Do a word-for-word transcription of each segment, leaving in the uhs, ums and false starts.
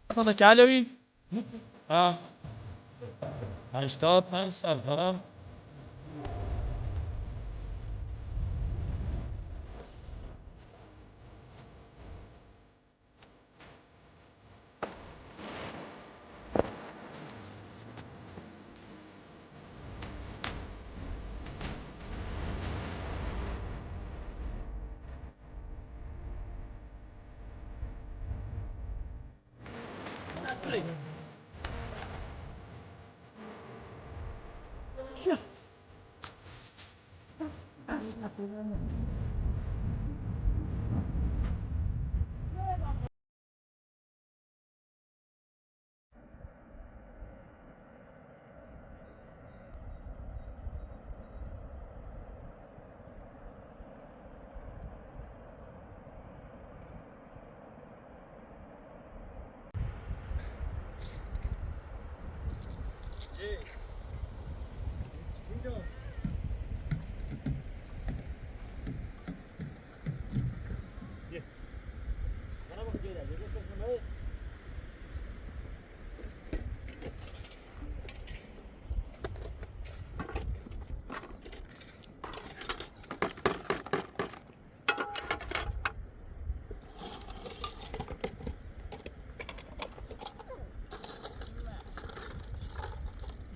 اصلا چالوی؟ ها. هشتاد پنج سال، ها.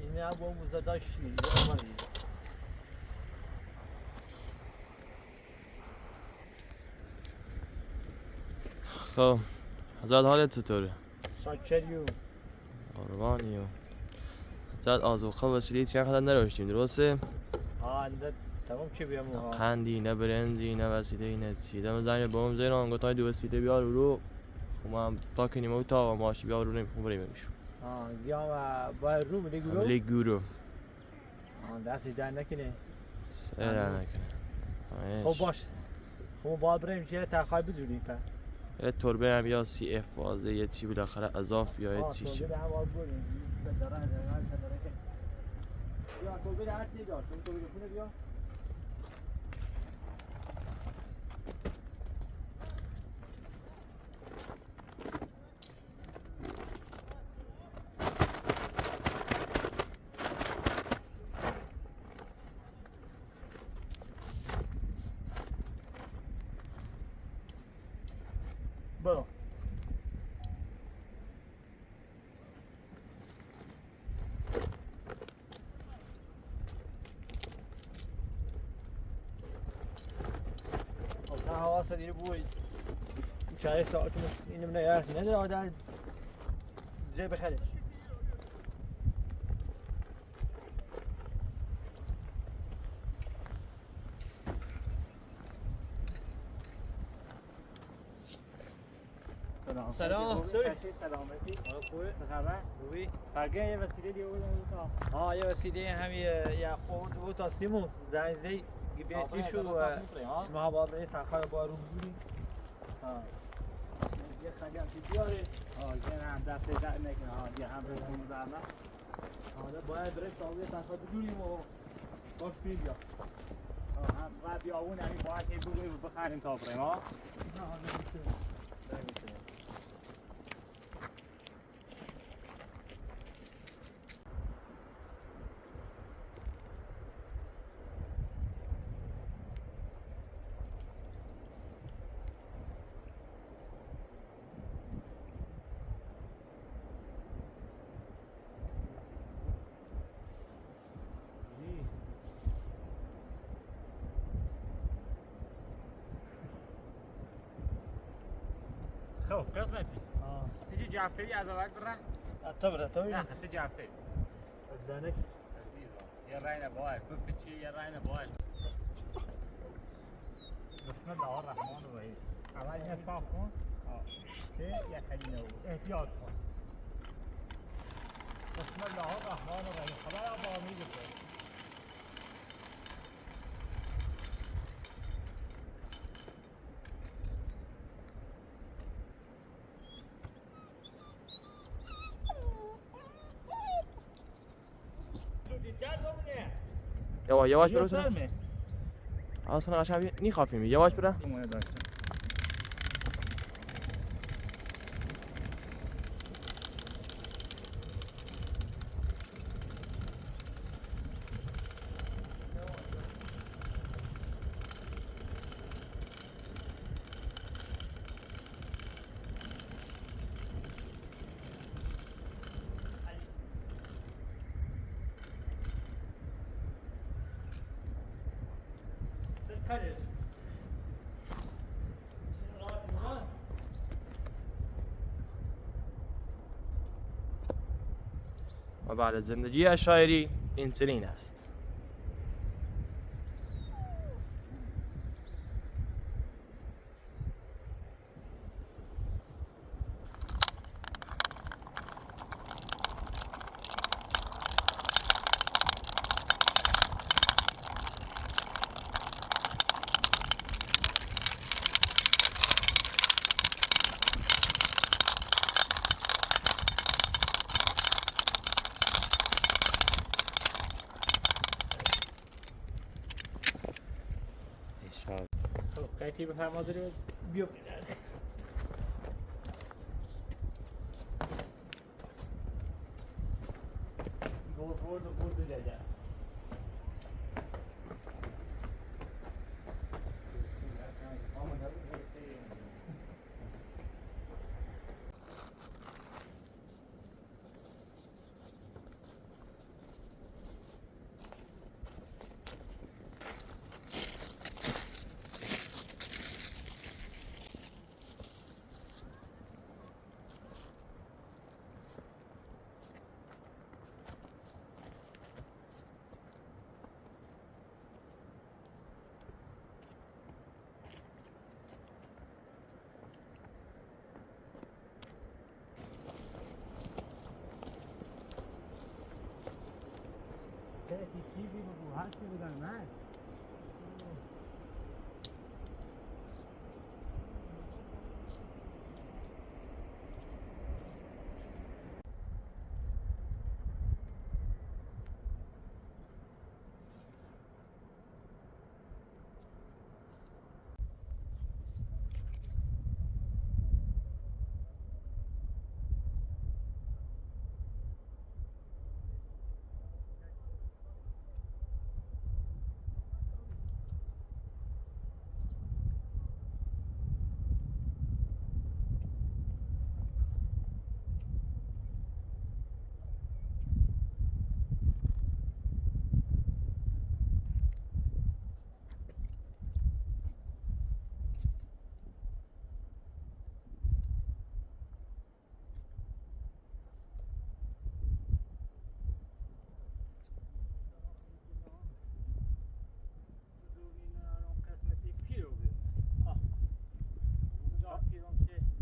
Ini abu abu zada shi. خب، زاد، حالت چطوره؟ شاکر یو. قربان یو. زاد، آذوقه وسیله‌ای چند قدر نداشتیم، درسته؟ آه، نه، تمام چی بیام، آه. قندی، نه برنجی، نه وسیله‌ای، نه چی. دم زنگ بابام زیر، آنگاه تا دو وسیله بیار رو. خب، من تا کنیم اوتا و ماشی بیار رو نمی‌خوام بریم بشو. آه، گیام، آه، باید رو بده گورو؟ بله، گورو. آه، دست درد نکنه. سر درد نکنه. آه، خب، هیچ. باش. خب، باید بریم چیه، تخای بجوریم په. یه تربه هم یا سی اف وازه، یه چی بالاخره اضافه یا یه چی. آه، تربه ده هم باید بریم. به درن، درن، درن که. بیا، تربه ده هر چی دار. شما تربه خونه بیا. برو. خب، نه هوا سدیر بوی. چای ساعت اینم نه یار، نه در آدم جای بخیرش. سلام. سلام. خوبی؟ سلامتی؟ حال خوبه؟ چه خبر؟ خوبی؟ فقط یه وسیله دیگه بودم اوتا. ها، یه وسیله هم یه، یه خود اوتا سیمون زنگ زی. گی بیتی شو، آفرین، اه، ها؟ ما با به تخار با رو بودیم. ها. یه خیلی هم که بیاره. ها، یه هم دست درد نکنه. ها، یه هم به خون زحمت. حالا باید بریم تا اون یه تخار بجوریم و باش بیا. آها، و بیا اون یعنی باید که بگویم بخریم تا بریم، ها؟ نه، حالا می‌شه. نمی‌شه. تو قسمتی. آه. تجي جابتي يا زواج برا؟ لا، تبرا، تبرا. لا، تجي جابتي. الزانك. عزيزة. يا راينا بوي، كل شيء يا راينا بوي. بسم الله الرحمن الرحيم. عملنا صافون. آه. شيء يا حلو. احتياط. بسم الله الرحمن الرحيم. خلاص يا بابا، ميزة. Yavaş, yavaş, yavaş. Al sana aşağı bir, niye kalkayım? Yavaş bırak. و بله، زندگی شاعری این چنین است. انشاءالله. خب، قیفی بفرما داری، بیا. باز برد و برد جدید.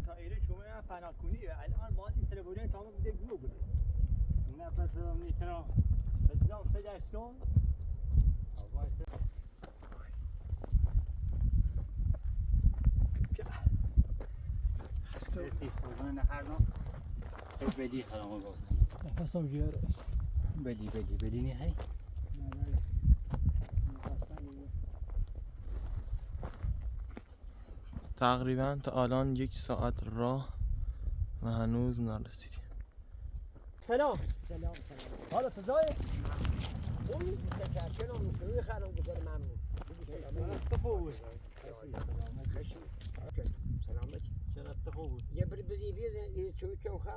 تا ایره شما یه پناه کنی، الان باید این سر بودن تمام بده گلو بده. نه، پس می‌تونم. پس هم سه دشتون. بدی خانم گفت. نفسم گیره. بدی، بدی، بدی نه هی؟ تقریباً تا الان یک ساعت راه و هنوز نرسیدیم. سلام. سلام، سلام. حالت چطوره؟ خوبی؟ متشکرم. شما خیلی گذر ممنون. بگو سلام. سلامت. خوب بود. سلامت. اوکی. سلامت. چرا تو خوب بود؟ یه بری بزی بیزی، یه چوی چون خا.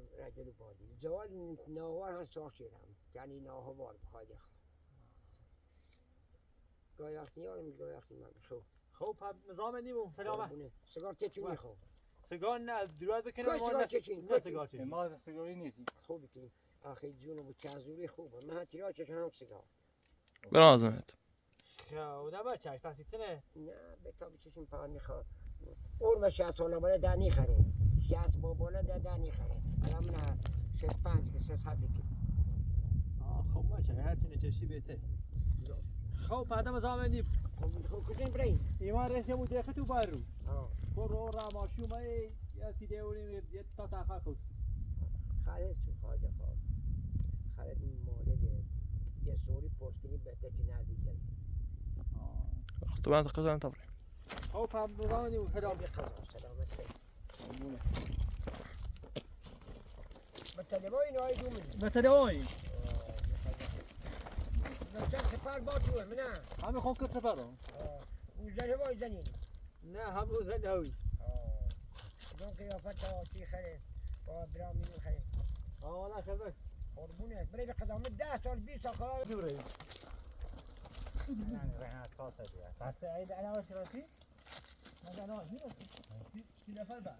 رجل بالغ. زوال نوار هم سوال شيرام. يعني نوار بار بخاجة. گاهی وقتی یارم، گاهی وقتی من. خب. خب، پس نظام نیمو، سلامت. قربونه. سیگار چچونی خب. سیگار نه، دراز کنه، کجا ما سیگار نه، چچونی؟ نه سیگار چچونی. ما سیگاری نیستی. خوبی که آخه جون بو چنزوری خوبه. من تیرا چشم هم سیگار. برازمت. خب، او دا بچه، پس ایتنه. نه، به تا بچشم پا میخواد. اور به شصت ساله بالا در نیخره. شصت با بالا در، در نیخره. الان من شصت و پنج که سه صد که. آه، خب، ما چه، هر چی نچشی بهتر. خب، پس نظام نیم. خب، خب، کجا بریم؟ ایمان رسیم و دقت و بر رو. آه. برو را ماشوم ای، یا سیده اونیم، یه تا تا خاک خوست. خالد سو خواجه خواب. خالد مولد یه سوری پشت کنی بهتر که نزدیکتر. آه. خب، تو من تقصد نتبریم. خب، هم بزنی و سلام. یه قضا، سلامت خیر. به تلوای نای دو میلیون. به تلوای. آه، به چند سفر با تو، منه؟ همه خون که سفر رو. آه، او زنه وای زنی. نه، هم او زنه هوی. آه. دون قیافت تا چی خره؟ با برا مینو خره. آه، والله خیر بای. قربونه. برای به قدامت ده سال، بیست سال قرار. جوره. نه، نه، نه، تا تا دیگه. تا تا، ای ده علاوه شراسی؟ نه، نه، نه، نه. چی نفر با؟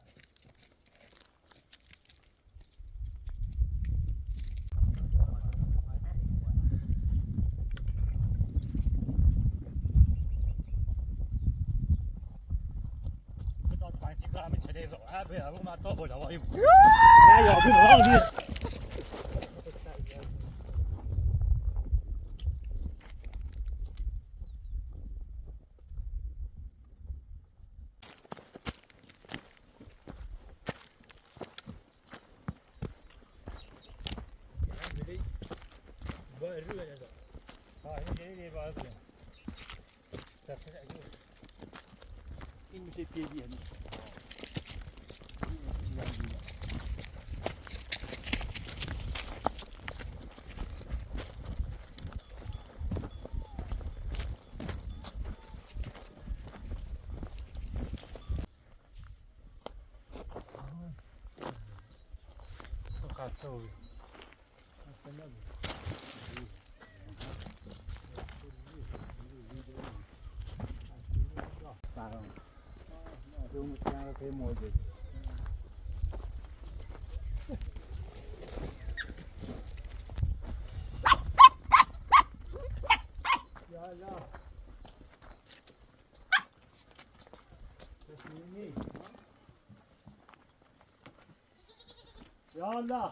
یا الله.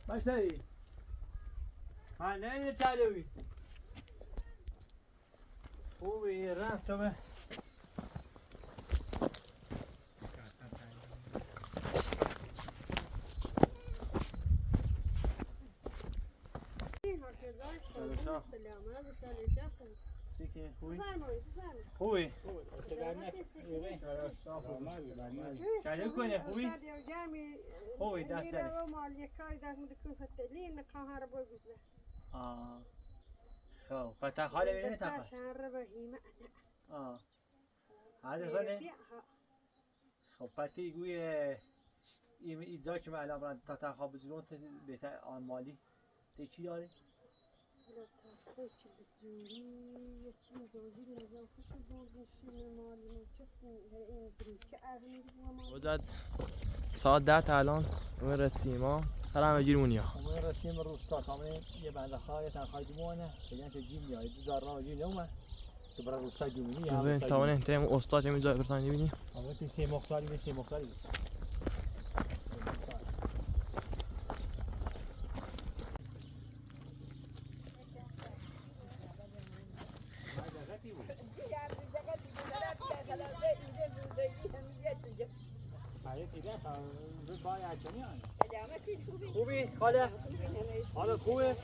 باشه. ها، نه، نه، چاله وی. خوبی، راه تو به. سلامت، سلامت. چی که خوبی؟ بفرمایید، بفرمایید. خوبی؟ خوبی. چی که؟ چاله کنی، خوبی؟ استاد یو جمعی خوبی، دست درد. مال یک کاری دست می‌ده که فتلی نقاها رو بگذره. آه. خب، پتا خاله بینه تا. شهر بهیمه. آه. هذا صنع؟ بیا، ها. خب، پتی گویه، ای، ای جا که من الان برم تا تا خواب بزرون، تی بهتر آن مالی. تی چی داری؟ و زاد ساعت ده تا الان، اومه رسیما، سلام جیر مونیا. اومه رسیم روستا، تا اومه یه بنده خواه، یه تنها خواه دومانه، بگن که جیر مونیا، دو زار راه جیر نومه. تو برا روستا جمهوری، ببین، تا اون تایم استاد همی جای برتان ببینی. آمون تی سه مختاری، به سه مختاری بس. خوبی خاله؟ حالت خوبه؟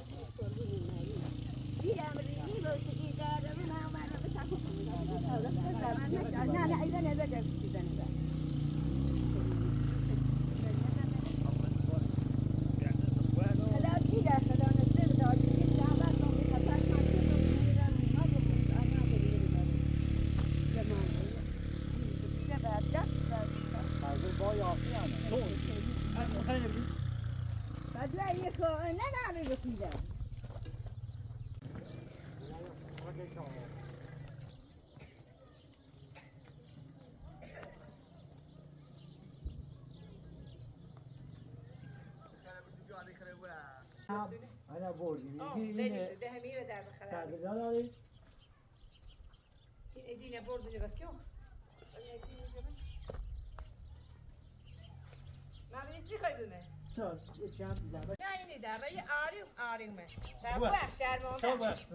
Deniz, de hemi ve derbe xeler. Edine bordo ne bakıyor. Ma birisini koy gülme. Sor, geçen bir daha. Ya yine de arayı ağrıyor, ağrıyor mu? Ben bu akşam oldu. Çok var.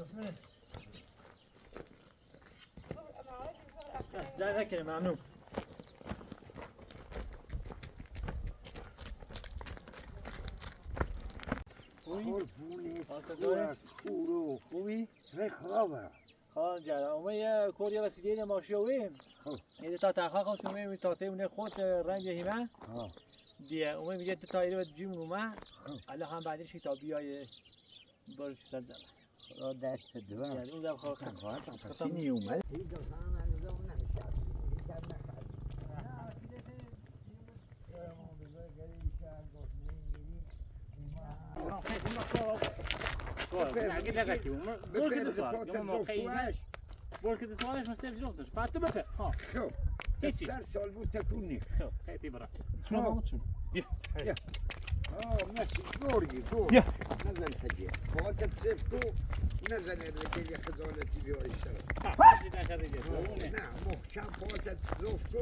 Sizden de kere memnun. Oy. Korkuni, kurak, kuru. Oy. Reklama. Xalas, cara. Ome ya kor ya sidi ne maşo ve. Ede ta ta xaxo sume mi ta te une xot renge hime. Diye, ome mi ta ire ve cim numa. Allah han badi shi ta biya ye. Bol shi sa. Xıdo dest dua. Ya, o da xo. Sini yuma. Bol kedi sual, ma sef jom tos. Parti bete. Ha. Hiç. Ser sol bu tekuni. Heti bra. Ya. Ya. Aa, mesi, doğru, doğru. Ya. Nazar taci. Fakat seftu, nazar elde geliyor, kazanı tibi o işler. Ha. Na, muhkam fakat seftu.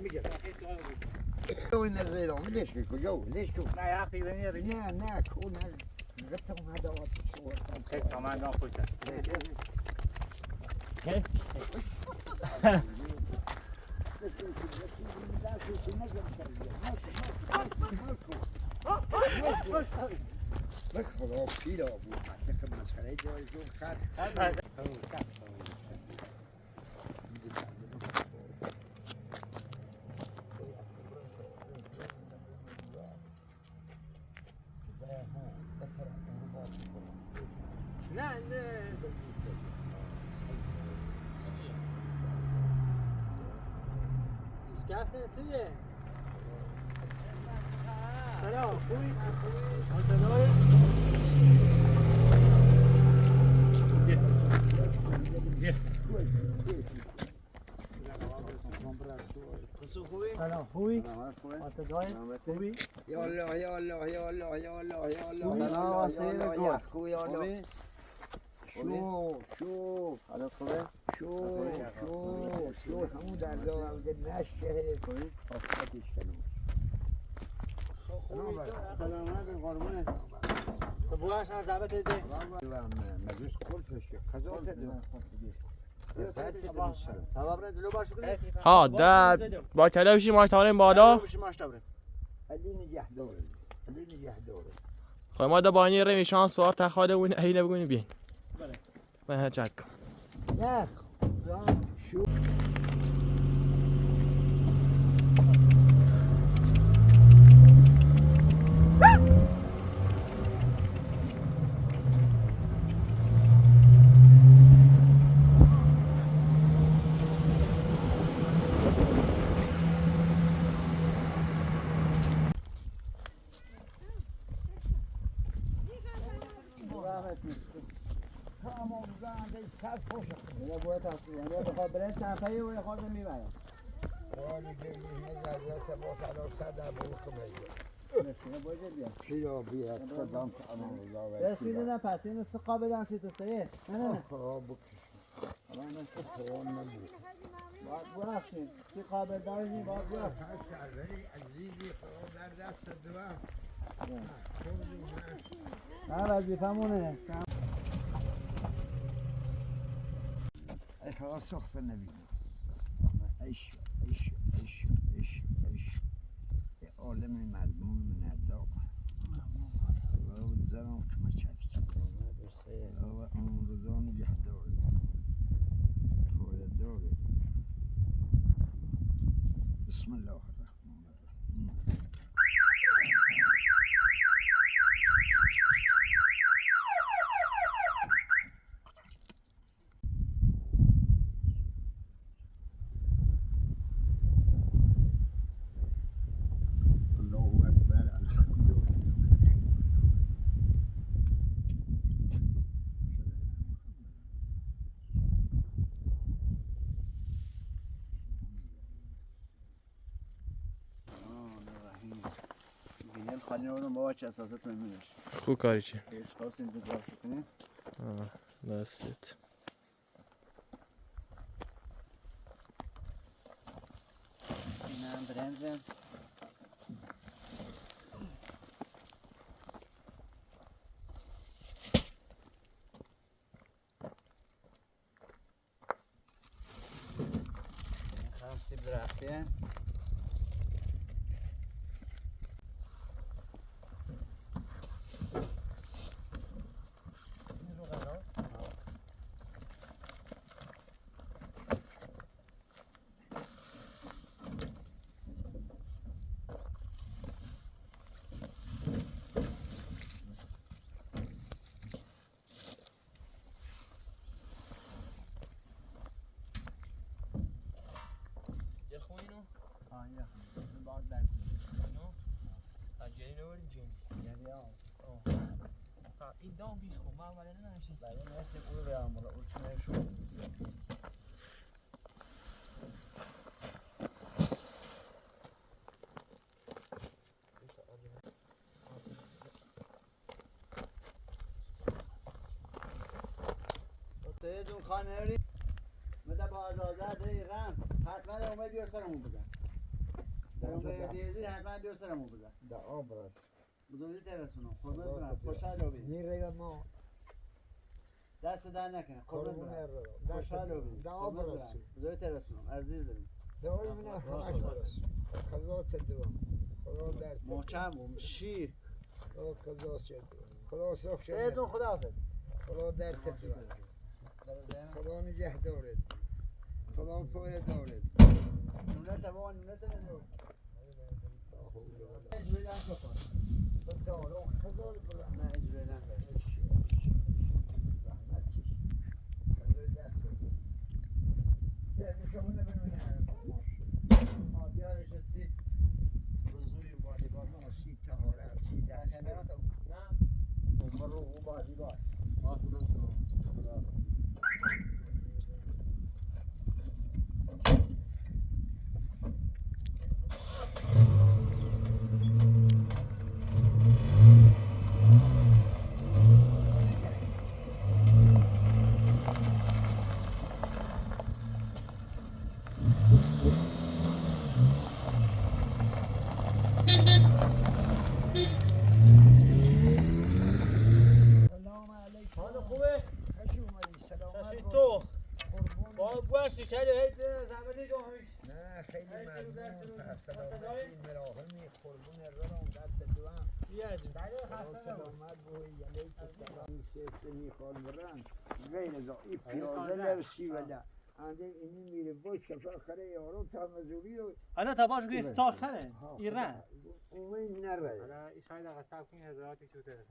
Miguel. Yo, nazar, leşku, yo, leşku. Na, ya, ki venir. Ya, na, kuna. Tek tamam, ne yapıyorsun? Tek. Bak, bak, pil o bu. Artık maskarayı da yok. Selamat, خوبی؟ سلام، خوبی؟ سلامت، خوبی؟ خوبی؟ یا الله، یا الله، یا الله، یا الله، یا الله. سلام، یا الله، یا الله. خوبی؟ شو، شو. حالت خوبه؟ شو، شو، شو. همون در جا هم ده نشه. خوبی؟ سلامت، قربونه. تو بوش، ها، زحمت ده. مجلس کل فشی. قضا ده. ها، ده با کلاشی ماش تاوریم بالا. خو ما ده بانی رمی شان سوار تخاده وین ایله بگونی بین. بله. من هر چت کن. باید ببخشید. تی قابل داری نی، باید ببخشید. نه، وظیفه‌مونه. ای خدا سخت نبی. ایش، ایش، ایش، ایش، ایش. مضمون من الدور. الله زلمك ما شافش. الله أمر زون يحضر. هو الدور. بسم الله الرحمن الرحيم. الله أكبر، الحمد لله. الرحمن الرحيم. گینل خانه اونم بابا چه اساسه تو میمونش. خو کاری چی؟ هیچ خواست انتظار شکنی. آه، دست. اینم برنجم. خام سیب درخته. جا خو اینو؟ آه، اینو. اینو باید در کنی. اینو؟ آه، جنین رو بریم جنین. جنین، آه. آه. آه، این دام بیش خو، ما ولی نه نشستی. بله، نشستی، اون رو به آمولا، اون چونه شو. سید اون خانه ری. مده با اجازه دقیقاً. حتماً اومه بیار سرمون بزن. در اومه دیزی حتماً بیار سرمون بزن. در آب راست. بزرگی ترسونم. خدمت برم. خوشحال ببین. نیره ما. دست درد نکنه. قربون برم. خوشحال ببین. دعا برسون. خدمت برم. بزرگی ترسونم. عزیزم. دعای من همش برسون. قضا ته دوام. خدا درد ته دوام. محکم بوم. شیر. خدا قضا ته دوام. خدا ساخت سیدون، خدا حافظ. خدا درد ته دوام. خدا نگهدارت. خدا پایدارت. نمرت بابا، نمرت نمی‌دم. سلام علیکم. حال خوبه؟ خوش اومدی. سلامت باشی. تو؟ قربون. با گوشتی شاید هیچ زحمتی جا همیش. نه، خیلی ممنون. سلامتی، مراحمی، قربون رام، درد دوام. بیا جون. بله، خسته نباشی. سلامت باشی. علیک السلام. شیفت می‌خوام برم. غیر از این پیازه لبسی ولا. آنده اینی میره با شفا خره یارو تا مزوری رو. انا تا باش گوی استال خره. ایران. اوی نره. انا ایشای دا غصب کن هزاراتی چوتره.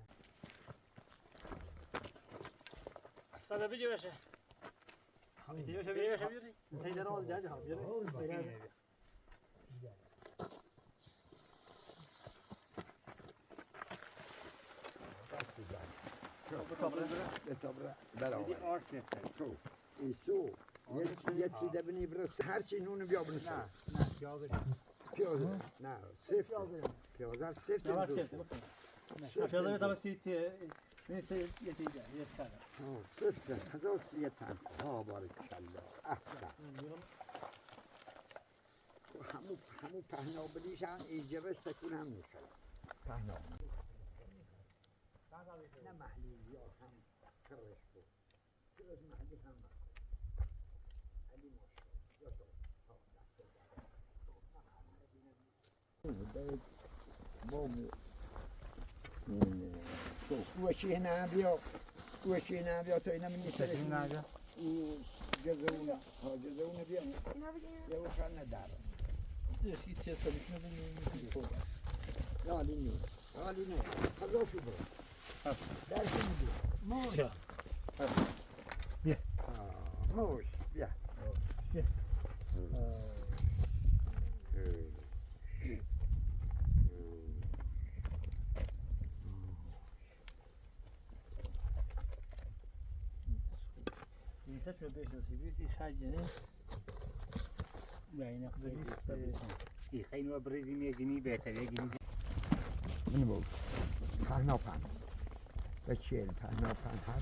صدا بجی باشه. بجی باشه، بجی باشه، بجی. انت ایدان آل جاده ها، بیاری. به تابره، به تابره، برابر. ایدی آرس نفر. تو، ایسو، یه چی، یه چی ده بنی برس، هر چی نون بیا بنی سر. نه، نه، بیا بریم. پیاز، نه، سفت. پیاز، سفت. پیاز، سفت. نه، سفت. پیاز، سفت. نه، سفت، یه تیجه، یه تیجه. ها، سفت، هزار یه تن. ها، بارک الله. احسن. همو، همو پهنا بدیشان، ای جبش تکون هم می‌شه. پهنا. نه محلی یا هم کرش بود. کرش محلی هم. علی ماشاءالله. یا تو. ها، دست درد. ها، محلی بینم. Uwa shi hina biyo. Uwa shi hina biyo to ina minister. Shi hina biyo. U jazawuna. Ha jazawuna biyo. Ya wa kana dara. Ya shi ce sa. Ya linyo. Ya linyo. Kazo shi bro. Dar shi bro. Mo. Ya. Ah, mo. Ya. Ya. Mini bo. Pahna pahna. Bachel pahna pahna.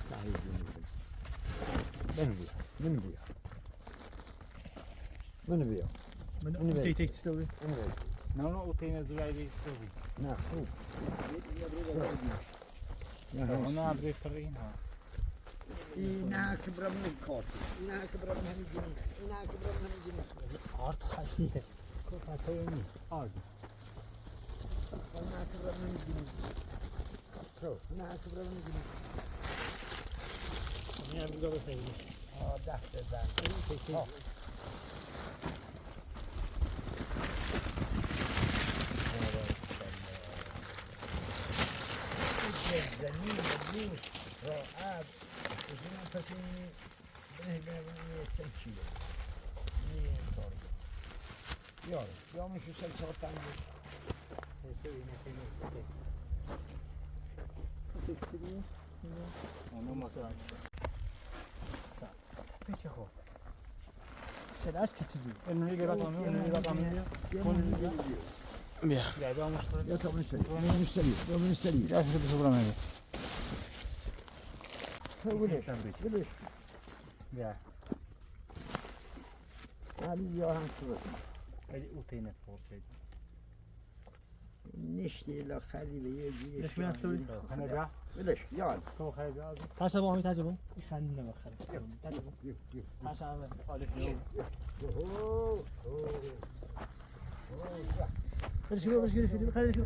Mini bo. Mini bo. Mini bo. Mini bo. Mini bo. Mini bo. Não, não, o tem as duas vezes que eu vi. Não, não. Não, não abre para aí, não. Ina kibra min koti. Ina kibra min jini. Ina kibra min jini. Art hali. Ko pato ni. Art. Ina kibra min jini. Ko, ina kibra min jini. Ina kibra min jini. Oh, da, da, da. Oh. Bien. Ya. Nişti la xali be ye ji. Leš mi na sori. Leš, yan. Taşa bu, taşa bu. Taşa bu. Leš, leš, leš, leš.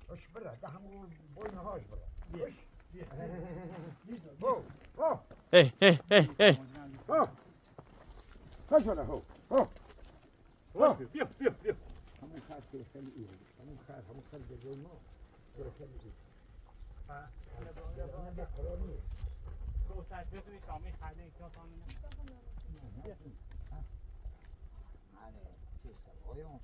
Hoş bira, da hemû boyna hoş bira. Hoş. Ho, ho. Hey, hey, hey, hey. Ho. Hoş bira, ho, ho. Hoş bira, bira, bira. Hemû xar xeli iyi. Hemû xar, hemû xar de yolunu. Bira xeli iyi. Ha. Hani, çiçek, oyun.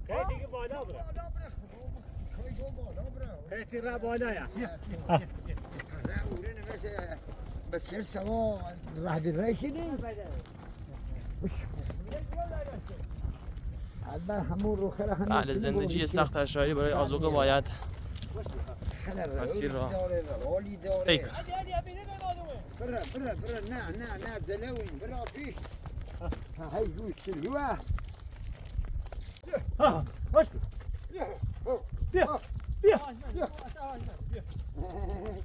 Kayıt iki bağla bırak. Kayıt iki bağla ya. Bes sen sabah rahat bir rahat gidin. بعد زندگی سخت اشایی برای آذوقه باید مسیر را طی کند. برا، برا، برا، نا، نا، نا، زلوم، برا، فيش. هاي جوز الهوا. ها، وش؟ بيه، بيه.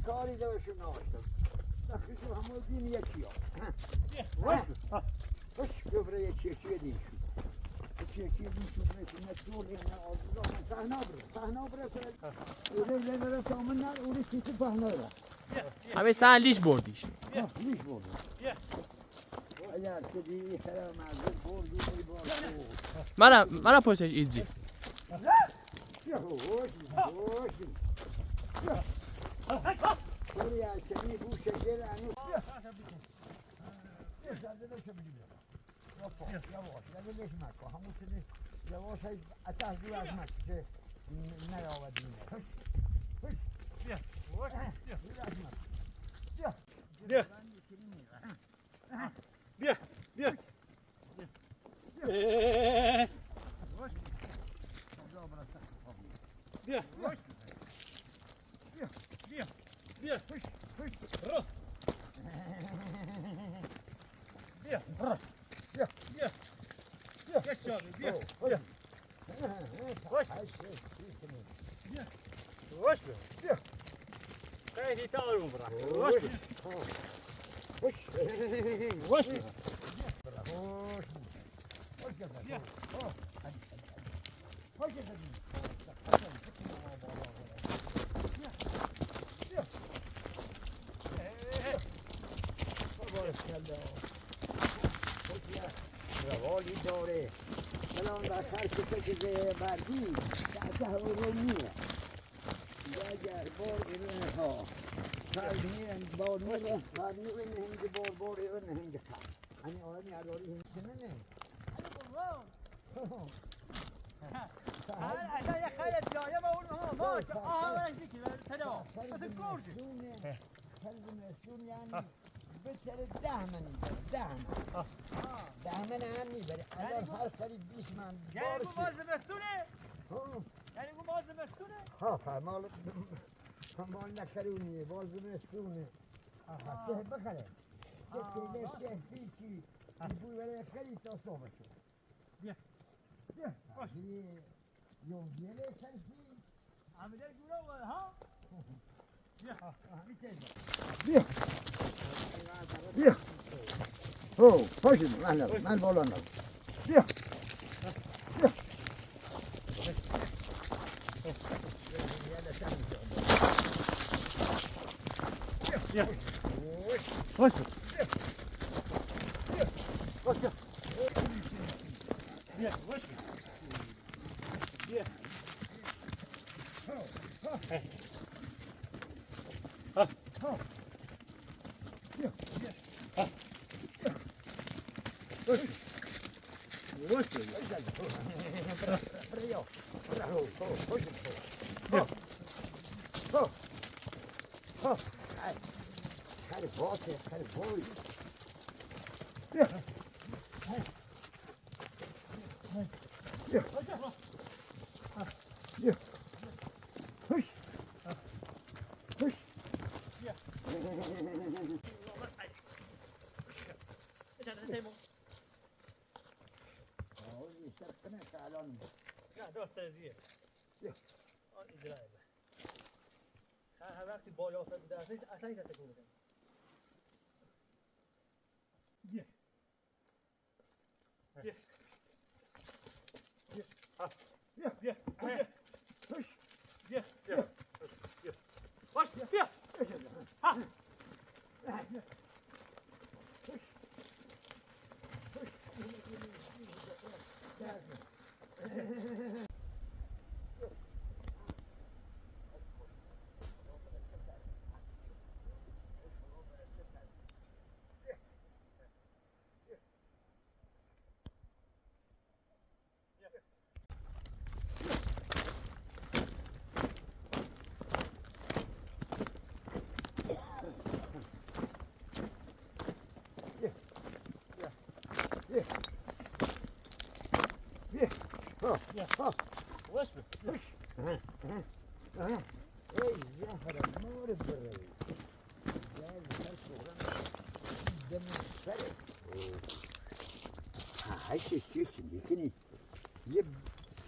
كاري ده وشو ناوشتم. أخي شو هم وديني يا شيخ. وش؟ وش؟ شوف رأيك شو، شو يدين شو. شو، شو يدين شو، رأيك إنك تقول إنه أرض الله. فهنا برا، فهنا برا، فهنا. وليه لنا رأسه منا، وليه تيجي فهنا برا. همه سن لیش بردیش. ها، لیش بردم. مرا، مرا پرسش ایزی. بیا، بیا. بیا. بیا. بیا. بیا. بیا. بیا. بیا. بیا. بیا. بیا. وش به. بیا. خیلی تا آروم برا. وش به. وش به. بیا. بارکلا. روالی داره. سلام بر هر کسی که زیر بردی، تحت رومیه. یا گر بار ایران ها. خرنی بار نور، خرنی این هنگ بار، بار ایران هنگ خر. هنی آنی اداری هنگ نه. هر اصلا یه خیلی جایه با اون ها، ما چه آها ورنجی کی، تدا. مثل گرجی. فرض مسئول یعنی بهتره ده من می‌بره، ده من. آه. ده من هم می‌بره. یعنی الان هر سری بیست من یعنی بار بو شد. مال زمستونه؟ ها. یعنی بو مال زمستونه؟ ها، ها، مال، مال نکرونی، مال زمستونه. آها. چه بخره؟ چه آه. تیله، چه هیچی. بو ولی خیلی تا صبح شد. بیا. بیا. باش. بیا. یو، بیا، لے کلسی. عامل جورا و، ها؟ بیا. بیا. بیا. هو، خوش، من، من بالا نرو. بیا. بیا. بیا. خوش. بیا. خوش. بیا. خوش. بیا. ها. ها. بیا. بیا. ها. ها. ها. ها. بیا. بیا. بیا. هوش. هوش. نه، درست زیه. بیا. آه، اجرا. ها، ها، وقتی بالا افتاد، اصلاً، اصلاً تکون نده. بیا. بیا. بیا. ها. بیا. بیا. بیا. بیا. بیا. بیا. باش، بیا. ها. Ay, şey, şey, şimdi, şimdi. Yeb,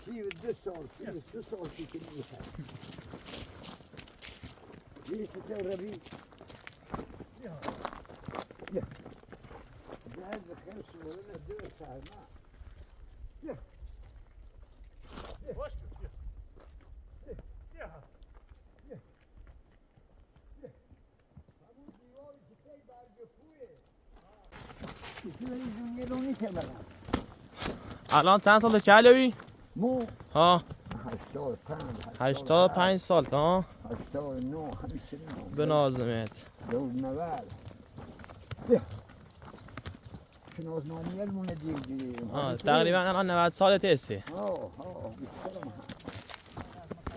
şimdi, dur, sor, şimdi, dur, sor, şimdi, yeter. Şimdi, sor, Rabbi. Ya. Ya. Biraz da karışma, öyle dur, sarma. Ya. Boş ver, ya. Ya. Ya. Ya. الان چند سالته؟ چهل و؟ مو؟ ها. هشتاد و پنج، هشتاد و پنج سالته، ها؟ هشتاد و نه، همیشه نه. بنازمت. دور نود. بیا. شناسنامه‌ی مونه دیر دیر. آه، تقریباً الان نود سالته هستی. آه، آه، بیشترم هست.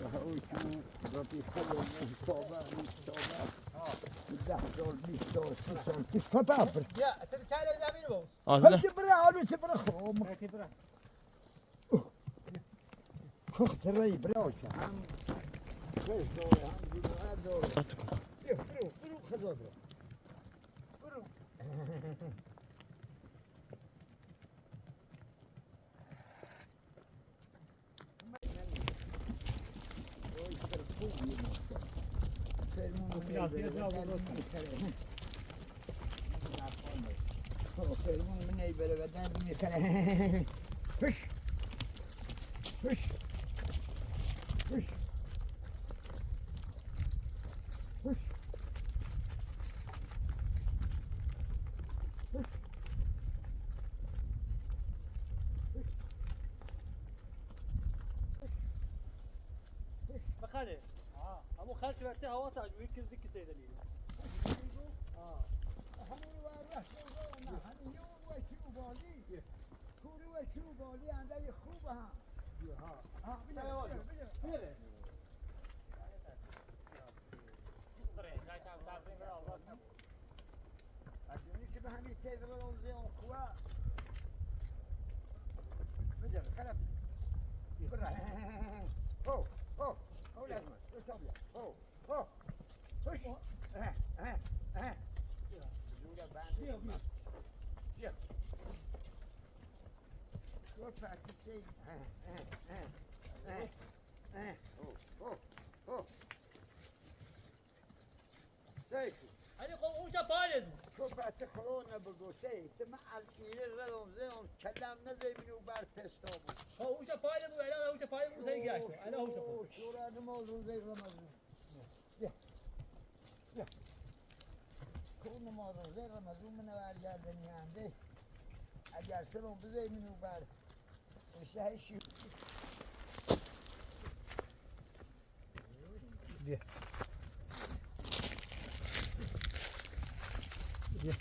آه، او چون رفیق خیلی مصابه، مصابه. ده سال، بیست سال، سی سال، تی کپا پر. آه، نه. هتی برا، آلو چه برا خوم. هتی برا. کوخ تری برا چه هم. خوش دور، هم دور، هم دور. بیا، برو، برو، خدا برو. برو. هش. هش. هش. هش. بخاله. آه. همو خالتي وقتها هوا تاج ويك زي كده دليل. آه. همو وارح شو، همو يوم وشو بالي. کوری و چوبالی اندای خوب هم. ها. ها، بیا، بیا، بیا. اجونی که به همین تیغ رو زیان خواه. بیا، خراب. برا. هو، هو، هو لازم. هو، هو. هوش. اه، اه، اه. بیا، بیا. بیا. بیا. شو فاكر شيء؟ اه، اه، اه. اه، اه. هو، هو، هو. شيخ. أنا قوم أوشا بالد. شو فاكر خلونا بقو شيء؟ تم على إيران زي كلام نزل من وبار تستوب. هو أوشا بالد ولا أوشا بالد وزي جاشو. أنا أوشا. شو راه نموذج زي رمضان. Gel. Gel. Kurnum orada, zerremez, umuna var geldi yani. Gel, sen o bize emin ugar. Eşe, eşe. Gel. Gel.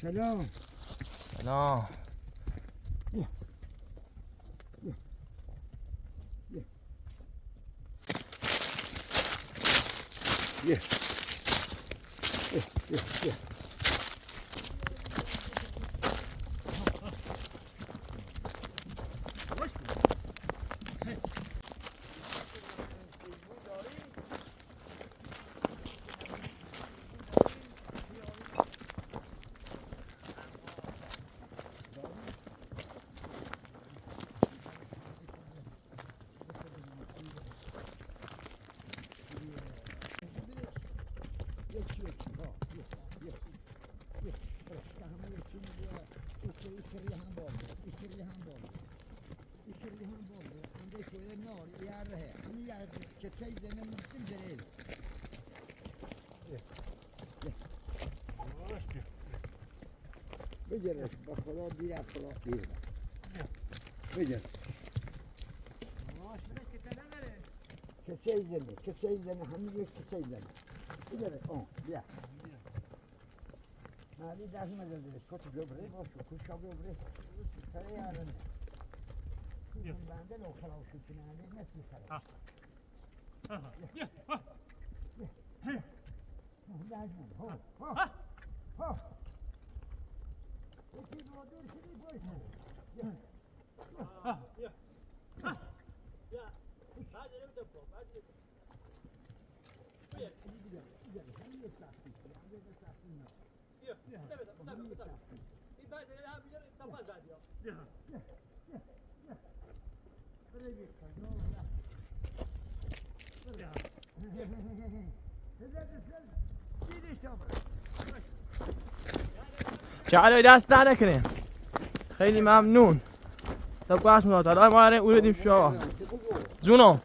سلام. سلام. Yarrɛ hɛ, ani ya kɛtɛ ize ne mi tin dere. Bejere, ba kolo, bira kolo, bira. Bejere. Kɛtɛ ize ne, kɛtɛ ize ne, hani kɛtɛ ize ne. Bejere, oh, bia. Maali dahi ma zalde kot göbre, boş kuş göbre. Kare yarın. Kuzun bende lo kala şu finale nasıl kala? Ha. Ha, ha. Ya, ha. Ya. Ho, ho, ho. Ha. Ha. Eki bu der şimdi boş mu? Ya. Ha. Ya. Ha. Ya. Hadi, hadi, hadi. Çağrı, dast نکنه. خیلی ممنون. تا گوش می‌داد. حالا ما رو اون دیم شما. جونو.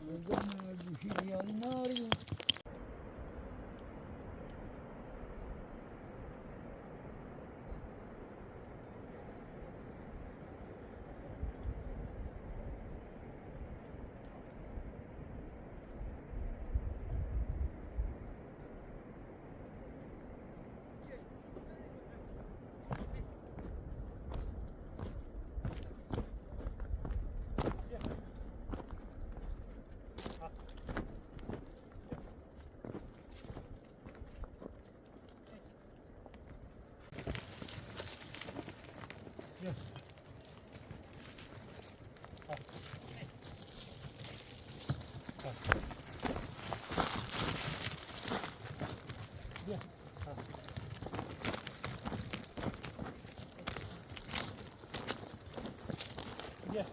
Bien.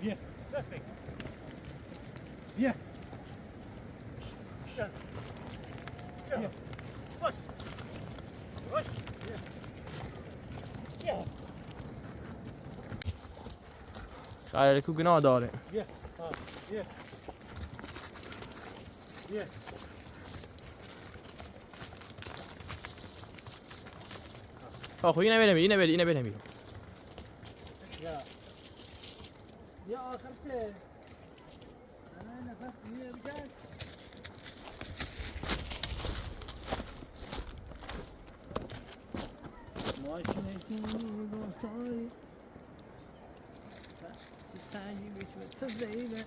Bien. Perfect. Bien. Bien. Bien. Push. Push. Bien. Bien. Kare ku guna dare. Bien. Ha. Bien. Bien. آقا، اینه بنمی، اینه بنمی، اینه بنمی. یا. یا آخر چه؟ انا نفس نیه بجاش. ماشین ایشون گفتاری. سیستانی بیچ و تزهیده.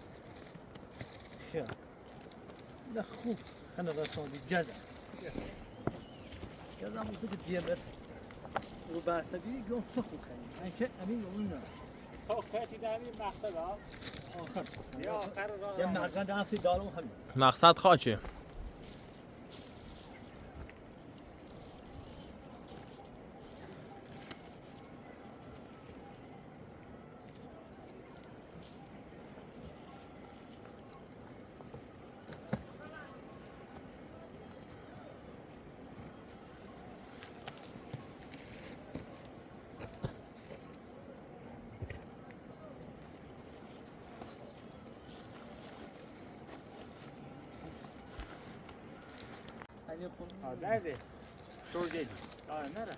خیر. لا خوب، خانه رساندی جزا. جزا ممکن که دیگه بس. رو بحث بی گم تو خوب کنی. من که امین اون نه. تو کتی داری مقصد ها؟ آخر. یا آخر راه. یه مقصد هستی دارم همین. مقصد خاچه. آه، زردی. شور جدی. آه، نره.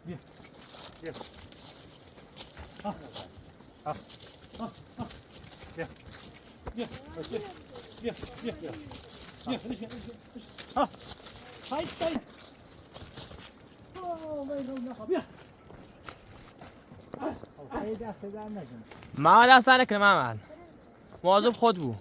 Bien. Bien. Ah. Ah. Ah. Ah. Bien. Bien. Bien. Bien. Bien. Bien. Ah. Ay, ay. Oh, bien. ما دست نکنه محمد. مواظب خود بو.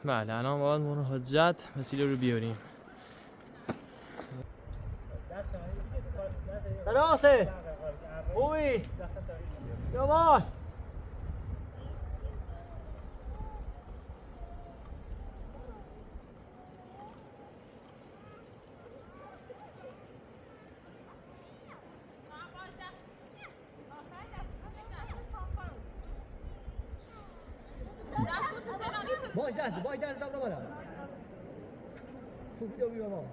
بله، الان باید ما اون حجت وسیله رو بیاریم. درسته. خوبی؟ یواش. باش دست، باش دست، زبر بالا. شوف فيديو بيبا باص.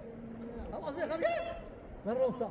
خلاص بيه، خلاص بيه. من روسا.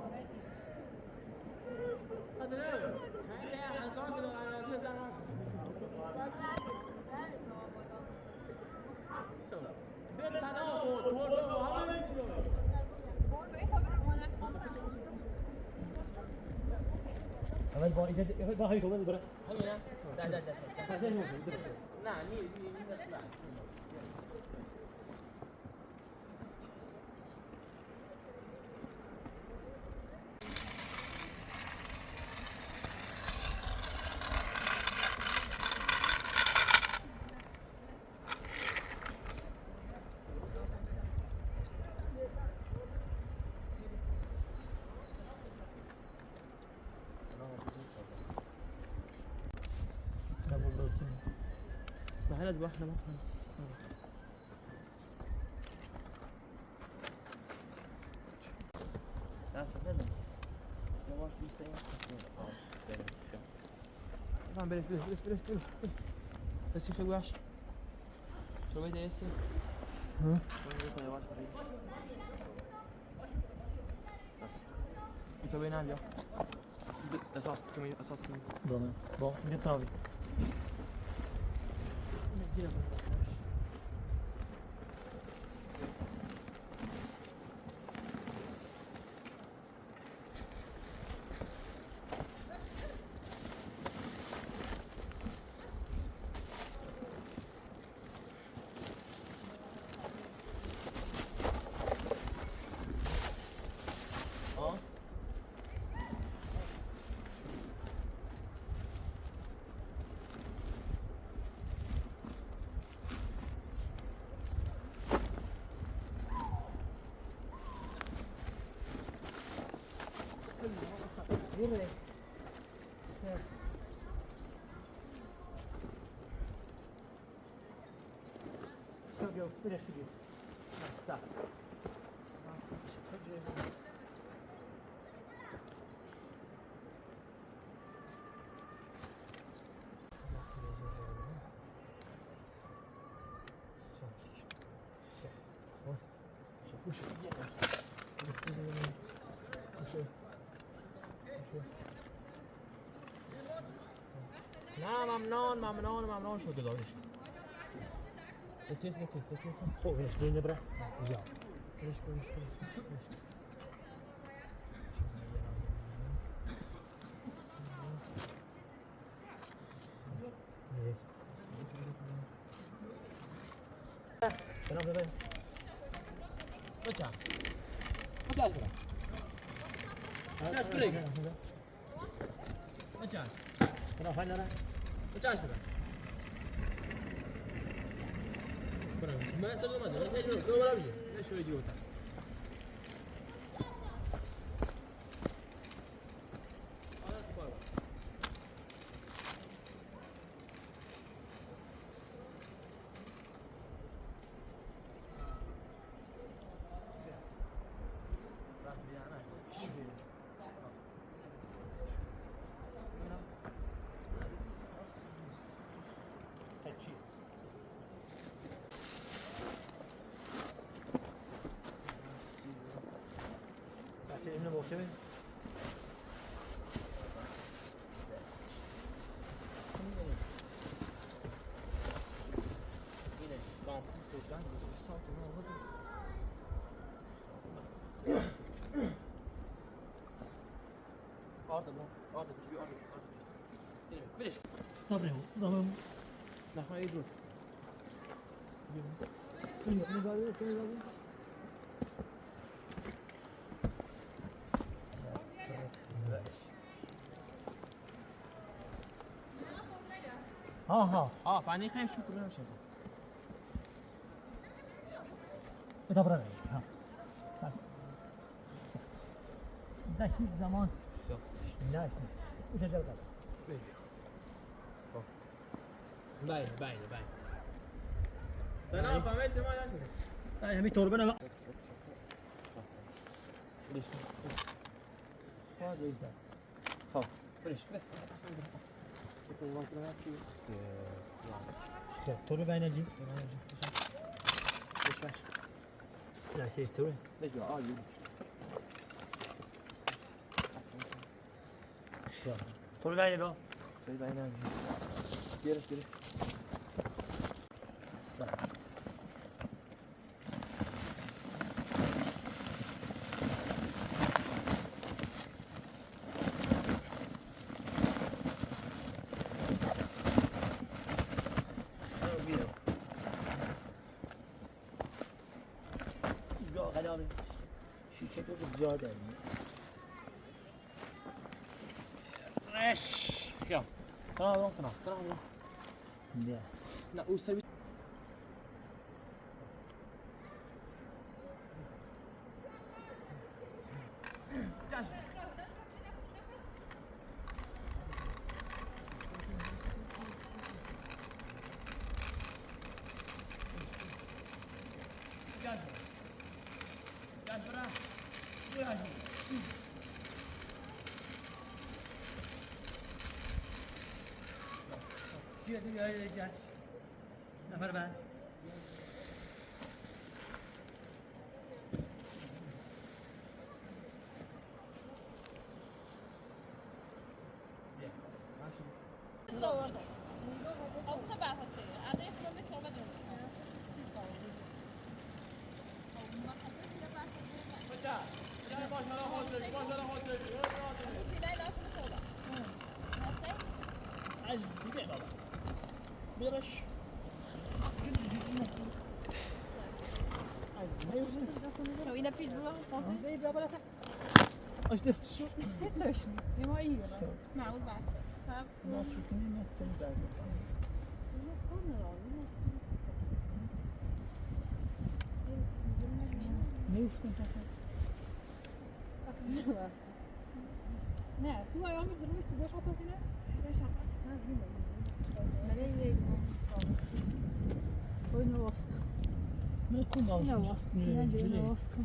Tamam, beleş, beleş, beleş, beleş, beleş. Esse chegou, eu acho. Chegou aí, esse. Hã? Vamos ver qual é, eu acho que é. Ita bɛ na bia. Esas kimi, esas kimi. Bon, bon, bir tane. لا، ممنون، ممنون، ممنون، شكرا. Let's yes, let's yes, let's yes. خو، ايش دي نبرة؟ يا. ايش، ايش، ايش، ايش. Orada, orada, orada. Tamam. ها، ها. اه، فأنا خايف شكرا يا شيخ. Daqui zaman. Yok. Lakin. Uçacak adam. Bay, bay, bay. Sana fama ese ma ya. Ay, mi torba na. Hadi. Tamam. Fresh, fresh. Torba enerji. Torba enerji. Ya, şey, sorry. Let's go. Aa, yürü. Torba enerji. Torba enerji. Geri, geri. Yo, hadi abi. Şu çekimi güzel geldi. Eş. Ya. Tamam, tamam, tamam, tamam. Ya. Na, usa bir. Yine pitbull olmasın. Aç da şu. Hiç hoş değil. Ne var iyi lan? Tamam. Ne oldu ben? Sen. Nasıl, ne nasıl çalışıyor? Yok, olmuyor abi. Ne üstüne takar? Aslında. Ne? Tu ayağımı durmuş, tu boş kafasına. Boş kafasına, bilmiyorum. Nereye gidiyorsun? Foi no Oscar. Não, como não? No Oscar. Não, não, no Oscar.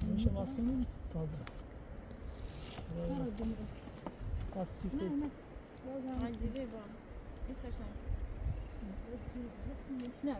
Não, no Oscar não. Tá bom. Tá, se for. Não, não. Não, não. Não, não.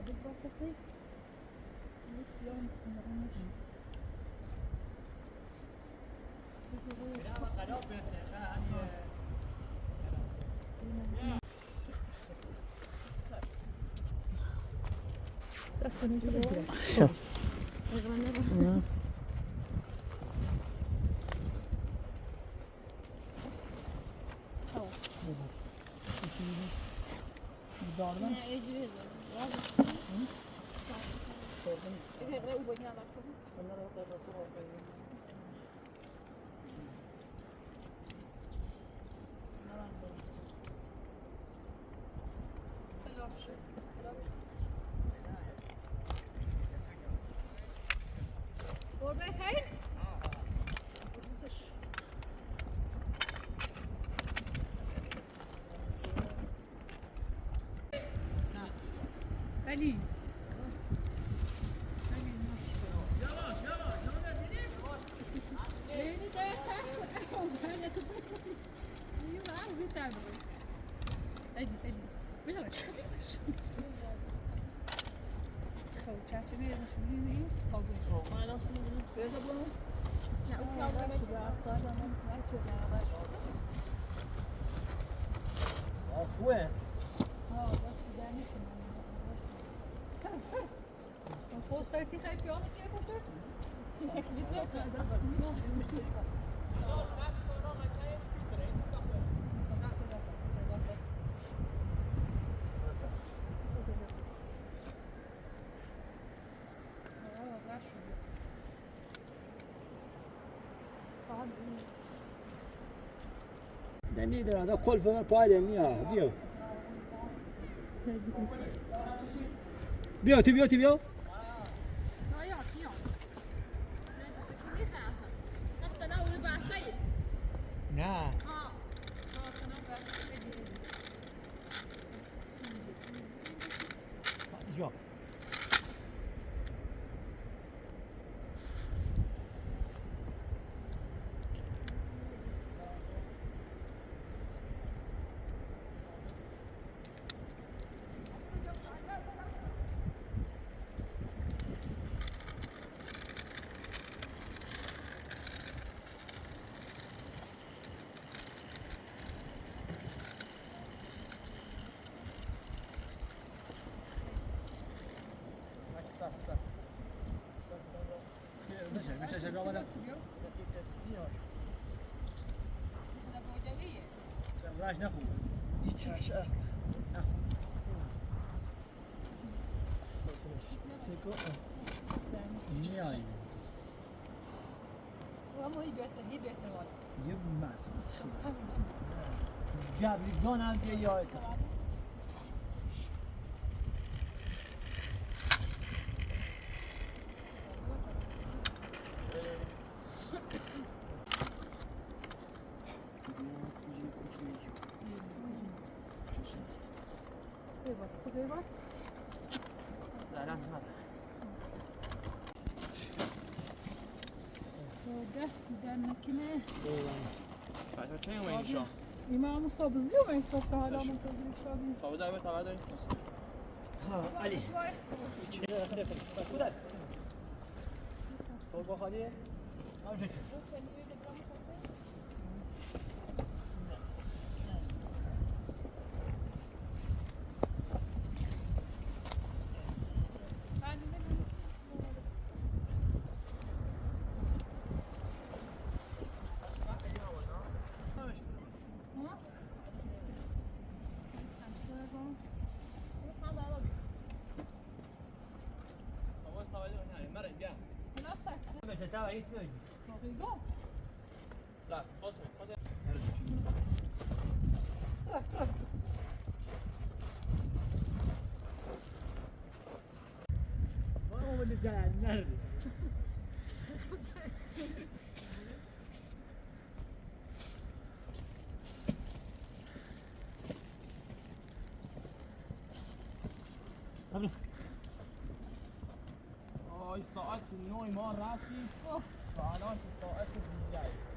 Allez. Dani dara da kol fama pa dani ya, biyo. Biyo, ti biyo, ti biyo. Na. Yo. Yemez. Jabri gona de ya. Imam Musa bızıyor mu? Musa daha da mı tozunu şabi. Tabii, tabii, tabii. Ha, Ali. Bak, bu da. Bak, bak, hadi. آی، ساعت نه ما رفتیم. تا الان که ساعت بیست.